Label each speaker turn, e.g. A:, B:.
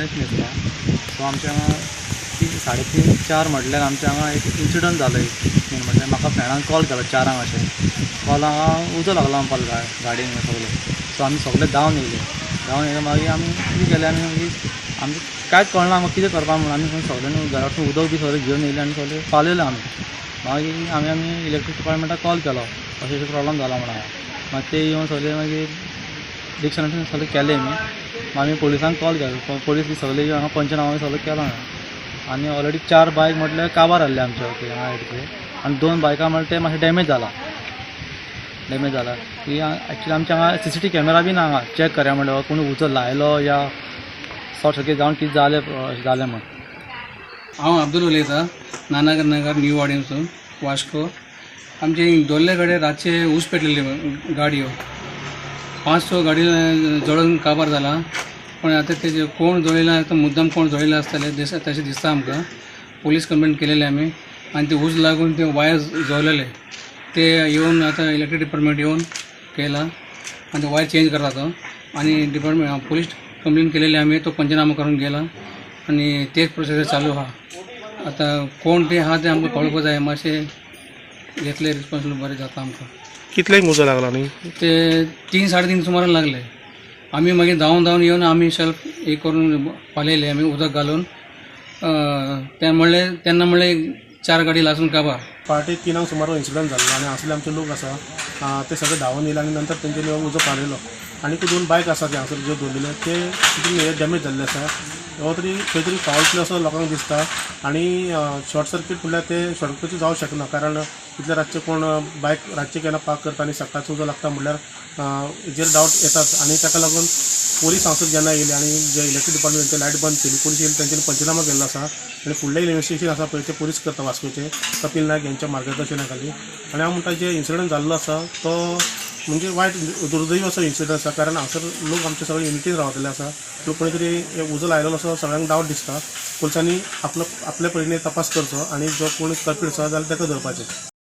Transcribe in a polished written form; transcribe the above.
A: गणेश मेस्ता. So आमच्या हांगा 3, 3:30, 4 म्हटल्यार आमच्या हांगा एक इन्सिडंट जालो. एक मेन म्हटल्यार म्हाका फ्रेंडान कॉल केलो 4ांक अशें. कॉल हांगा उजो लागला म्हणपाक गाडयेन सगळें. सो आमी सगळे धांवन येयले. धांवन येयले मागीर आमी कितें केलें, आमी मागीर आमकां कांयच कळना आमकां कितें करपा म्हणून. आमी सगळ्यांनी घरांतून उदक बी सगळें घेवन येयले आनी सगळें पालयलें आमी. मागीर आमी इलेक्ट्रीक डिपार्टमेंटाक कॉल केलो, अशें अशें प्रॉब्लम जाला म्हणून. मागीर ते येवन सगळे मागीर डिस्कनेक्शन सगळें केलें आमी. मागीर आमी पोलिसांक कॉल केलो. पोलीस बी सगळे येवन हांगा पंचनामा सगळें केलां. आनी ऑलरेडी 4 बायक म्हटल्यार काबार जाल्ले आमचे हांगा हेडचे, आनी 2 बायकां म्हळ्यार ते मातशें डॅमेज जाला. डॅमेज जाला की एक्चुली आमच्या हांगा CCTV camera बी ना हांगा चॅक करया म्हणल्यार कोण उजो लायलो या शॉर्ट सर्कीट जावन कितें जालें अशें जालें म्हण.
B: हांव अब्दुल उलयतां, नानक नगर न्यू वाडेमसून वास्को. आमचे दोल्ले कडेन रातचे ऊस पेटलेली गाडयो, 5-6 गाडी जळून काबार जाला. पण आतां तेजे कोण जळयला तो मुद्दम कोण जळयला आसतले तशें दिसता आमकां. पोलीस कंप्लेन केलेले आमी आनी ते ऊस लागून ते वायर जळलेले ते येवन आतां इलेक्ट्रीक डिपार्टमेंट येवन केला आनी ते वायर चेंज करता तो. आनी डिपार्टमेंट पोलीस कंप्लेन केलेली आमी, तो पंचनामा करून गेला आनी तेच प्रोसेस चालू आहा. आतां कोण ते आहा ते आमकां कळपाक जाय, मातशें घेतले रिस्पॉन्सिबल बरें जाता आमकां.
C: कितल्यांक उजो लागला न्ही?
B: ते 3, 3:30 सुमारान लागले. आमी मागीर धांवन धांवन येवन आमी सेल्फ एक करून पालयले आमी उदक घालून. ते म्हणलें तेन्ना म्हणलें 4 गाडी लासून काबार.
C: पहाटे 3ांक सुमार इन्सिडंट जाल्लो आनी हांगासरले आमचे लोक आसा ते सगळे धांवन येयले आनी नंतर तेंच्यांनी उजो पालयलो. आनी 2 बायक आसा ते हांगासर ज्यो दवरलेले ते तितून हे डॅमेज जाल्ले आसा. हो तरी खंय तरी फावल प्ले असो लोकांक दिसता. आनी शॉर्ट सर्कीट म्हणल्यार ते शॉर्ट सर्कीट जावंक शकना, कारण इतले रातचे कोण बायक रातचे केन्ना पार्क करता आनी सकाळचो उजो लागता म्हणल्यार हेजेर डावट येतात. आनी ताका लागून पोलीस हांगासर जेन्ना येयले आनी जे इलेक्ट्रीक डिपार्टमेंट लायट बंद केली, पोलीस येयले, तेंच्यांनी पंचनामा केल्लो आसा आनी फुडलें इन्वेस्टिगेशन आसा पळय तें पोलीस करता वास्कोचे कपील नायक यांच्या मार्गदर्शना खाली. आनी हांव म्हणटा जे इन्सिडंट जाल्लो आसा तो म्हणजे वायट दुर्दैवी असो इन्सिडंट आसा, कारण हांगासर लोक आमचे सगळे युनिटीन रावतले आसा. लोक कोणी तरी उजो लायलेलो असो सगळ्यांक डावट दिसता. पोलिसांनी आपलो आपल्या परीने तपास करचो आनी जो कोण कल्प्रीट आसा जाल्यार ताका धरपाचें.